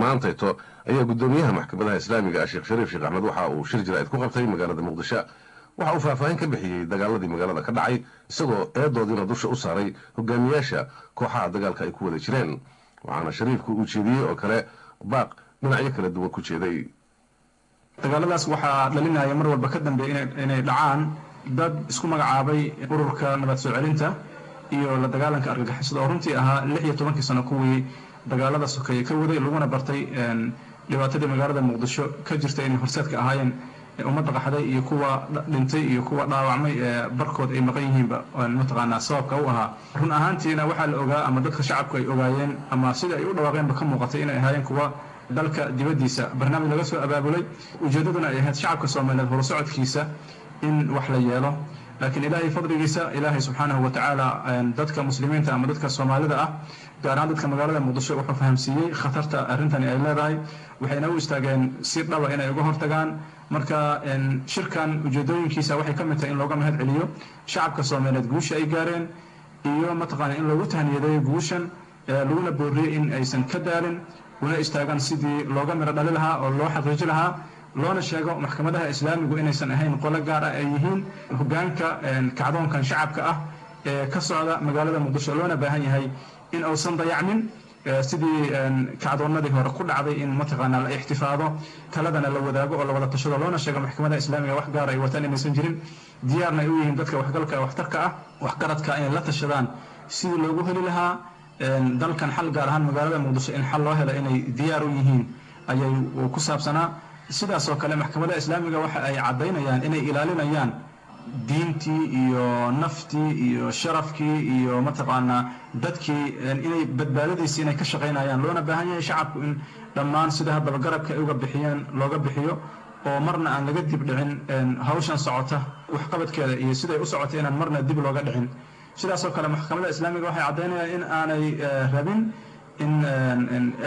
Maantayto ayaa guddoomiyaha maxkamadaha islaamiga ah, Sheekh Shariif Sheekh Axmed, waxa uu shir jaraa'id ku qabtay magaalada Muqdisho. Waxa uu faahfaahin ka bixiyey dagaaladii magaalada ka dhacay, isagoo eedoodiina dusha u saaray hogaamiyaasha kooxaha dagaalka ay ku wada jireen. Waxaana Shariifku uu jeediyey oo kale baaq dhinacyo kala duwan ku jeeday. Dagaaladaas waxaa dhalinaya mar walba ka dambeeya inay dhacaan dad isku magacaabay Ururka Nabad Soo Celinta iyo la Dagaalanka Argagixisada, oo runtii ahaa 16-kii sano kuwii dagaalada sokeeye ka waday, laguna bartay dhibaatadii magaalada Muqdisho ka jirta inay horseedka ahaayeen. Ummadda qaxday iyo kuwa dhintay iyo kuwa dhaawacmay ee barkood ay maqan yihiinba mataqaanaa sababka u ahaa. Run ahaantiina waxaa la ogaa ama dadka shacabku ay ogaayeen ama sida ay u dhawaaqeenba ka muuqatay inay ahaayeen kuwa dalka dibaddiisa barnaamij laga soo abaabulay, ujeeddaduna ay ahayd shacabka Soomaaliyeed horusocodkiisa in wax la yeelo. Laakiin Ilaahay fadligiisa, Ilaahay subxaanahu wa tacaala dadka muslimiinta ama dadka Soomaalida ah, gaar ahaan dadka magaalada Muqdisho, wuxuu fahamsiiyey khatarta arrintani ay leedahay, waxayna u istaageen si dhaba inay uga hortagaan. Marka shirkan ujeedooyinkiisa waxay ka mid tahay in looga mahad celiyo shacabka Soomaaliyeed guusha ay gaareen iyo mataqaana in loogu tahniyadeeyo guushan, laguna booriyey in aysan ka daalin una istaagaan sidii looga miro dhali lahaa oo loo xaqiiji lahaa, loona sheego maxkamadaha islaamigu inaysan ahayn qolo gaar ah, ay yihiin hogaanka kacdoonkan shacabka ah ee ka socda magaalada Muqdisho, loona baahan yahay in uusan dayacmin sidii kacdoonnadii hore ku dhacday, in mataqaanaa la ixtifaado, taladana la wadaago oo la wada tashado, loona sheego maxkamadaha islaamiga wax gaar ay wataan inaysan jirin, diyaarna ay u yihiin dadka waxgalka, waxtarka ah, waxgaradka inay la tashadaan sidii loogu heli lahaa dalkan xal, gaar ahaan magaalada Muqdisho in xal loo helo inay diyaar u yihiin ayay ku saabsanaa. Sidaas oo kale maxkamadaha islaamiga waxa ay caddaynayaan inay ilaalinayaan diintii iyo naftii iyo sharafkii iyo mataqaanaa dadkii inay badbaadadiisii inay ka shaqaynayaan, loona baahan yahay shacabku in dhammaan sida haddaba garabka ay uga bixiyeen looga bixiyo, oo marna aan laga dib dhicin hawshan socota waxqabadkeeda iyo siday u socota inaan marna dib looga dhicin. Sidaasoo kale maxkamadda islaamiga waxay caddaynayaan in aanay rabin in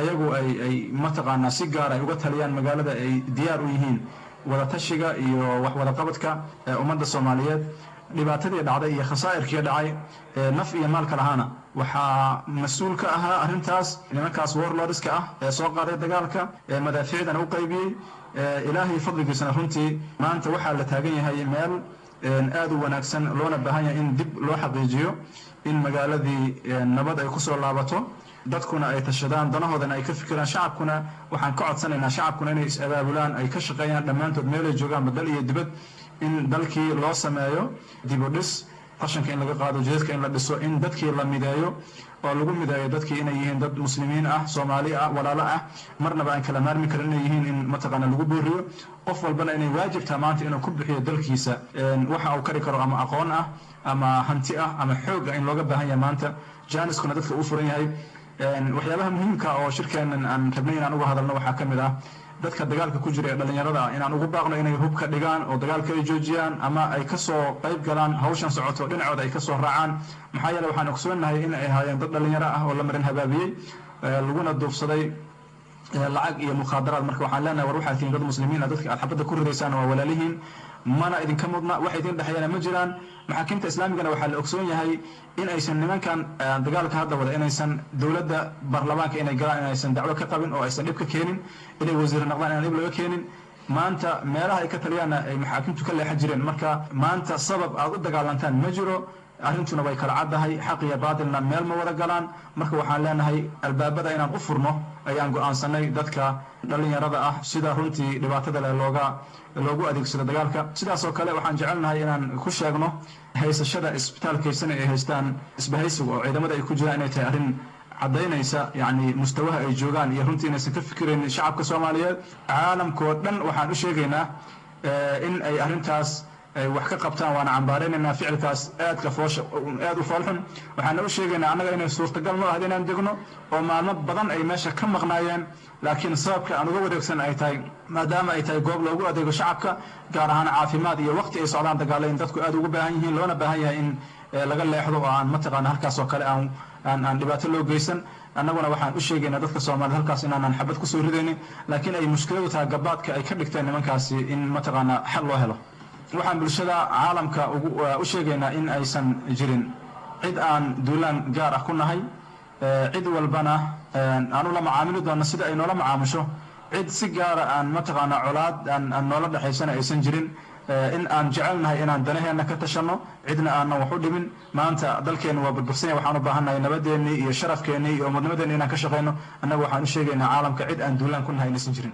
iyagu ay mataqaanaa si gaar ay uga taliyaan magaalada, ay diyaar u yihiin wadatashiga iyo wax wadaqabadka ummadda Soomaaliyeed. Dhibaatadii dhacday iyo khasaa'irkii dhacay naf iyo maalka lahaana waxaa mas-uul ka ahaa arrintaas nimankaas warlordska ah ee soo qaaday dagaalka ee madaafiicdana u qaybiyey. Ilaahay fadligiisana runtii maanta waxaa la taagan yahay meel aad u wanaagsan, loona baahan yahay in dib loo xaqiijiyo in magaaladii nabad ay kusoo laabato, dadkuna ay tashadaan, danahoodana ay ka fikiraan. Shacabkuna waxaan ka codsanaynaa shacabkuna inay is-abaabulaan, ay ka shaqeeyaan dhammaantood meelay joogaanba, dal iyo dibad, in dalkii loo sameeyo dib u dhis, qashanka in laga qaado, jidadka in la dhiso, in dadkii la mideeyo oo lagu mideeyo dadkii inay yihiin dad muslimiin ah, Soomaali ah, walaalo ah, marnaba aan kala maarmi karin inay yihiin, in mataqaana lagu booriyo qof walbana inay waajibtaa maanta inuu ku bixiyo dalkiisa waxa uu kari karo, ama aqoon ah ama hanti ah ama xoog ah, in looga baahan yahay maanta, jaaniskuna dadka uu furan yahay. Waxyaabaha muhiimka oo shirkeennan aan rabnay inaan uga hadalno waxaa ka mid ah dadka dagaalka ku jira ee dhallinyarada ah inaan ugu baaqno inay hubka dhigaan oo dagaalka ay joojiyaan ama ay kasoo qayb galaan hawshan socoto, dhinacooda ay kasoo raacaan. Maxaa yeele waxaan ogsoonnahay in ay ahaayeen dad dhallinyaro ah oo la marin habaabiyey, laguna duufsaday lacag iyo mukhaadaraad. Marka waxaan leenahay, war waxaad tihiin dad muslimiin ah, dadka aad xabadda ku ridaysaan waa walaalihiin, mana idinka mudna, wax idin dhexeeyana ma jiraan. Maxaakiimta islaamigana waxaa la ogsoon yahay in aysan nimankan dagaalka hadda wada inaysan dowladda baarlamaanka inay galaan inaysan dacwo ka qabin oo aysan dhib ka keenin, inay wasiir noqdaan inaan dhib laga keenin. Maanta meelaha ay ka taliyaanna ay maxaakiimtu ka leexan jireen. Marka maanta sabab aad u dagaalantaan ma jiro, arrintuna way kala caddahay, xaq iyo baatilna meel ma wada galaan. Marka waxaan leenahay albaabada inaan u furno ayaan go'aansanay dadka dhallinyarada ah sida runtii dhibaatada leh loogu adeegsado dagaalka. Sidaas oo kale waxaan jecelnahay inaan ku sheegno haysashada isbitaalkaysana ay haystaan isbahaysigu oo ciidamada ay ku jiraan inay tahay arrin caddaynaysa yacni mustawaha ay joogaan iyo runtii inaysan ka fikiraynin shacabka Soomaaliyeed. Caalamkoo dhan waxaan u sheegaynaa in ay arrintaas ay wax ka qabtaan, waana cambaaraynaynaa ficilkaas aadka foosha aad u foolxun. Waxaana u sheegaynaa annaga inay suurtagal noo ahayd inaan degno oo maalmo badan ay meesha ka maqnaayeen, laakiin sababka aan uga wareegsan ay tahay maadaama ay tahay goob loogu adeego shacabka, gaar ahaan caafimaad, iyo waqti ay socdaan dagaalo in dadku aad ugu baahan yihiin, loona baahan yahay in laga leexdo oo aan mataqaana halkaas oo kale aan dhibaato loo geysan. Annaguna waxaan u sheegaynaa dadka Soomaaliyed halkaas inaanan xabad kusoo ridaynin, laakiin ay mushkiladu tahay gabaadka ay ka dhigteen nimankaasi in mataqaana xal loo helo. Waxaan bulshada caalamka u sheegaynaa in aysan jirin cid aan duulaan gaar ah ku nahay. Cid walbana aanu la macaamili doonno sida ay noola macaamusho. Cid si gaara aan mataqaanaa colaad aan noola dhexaysana aysan jirin, in aan jecelnahay inaan danaheenna ka tashanno, cidna aanan wax u dhimin. Maanta dalkeennu waa burbursanya. Waxaan u baahannahay nabadeennii iyo sharafkeennii iyo ummadnimadeenni inaan ka shaqayno. Annaga waxaan u sheegaynaa caalamka cid aan duulaan ku nahay inaysan jirin.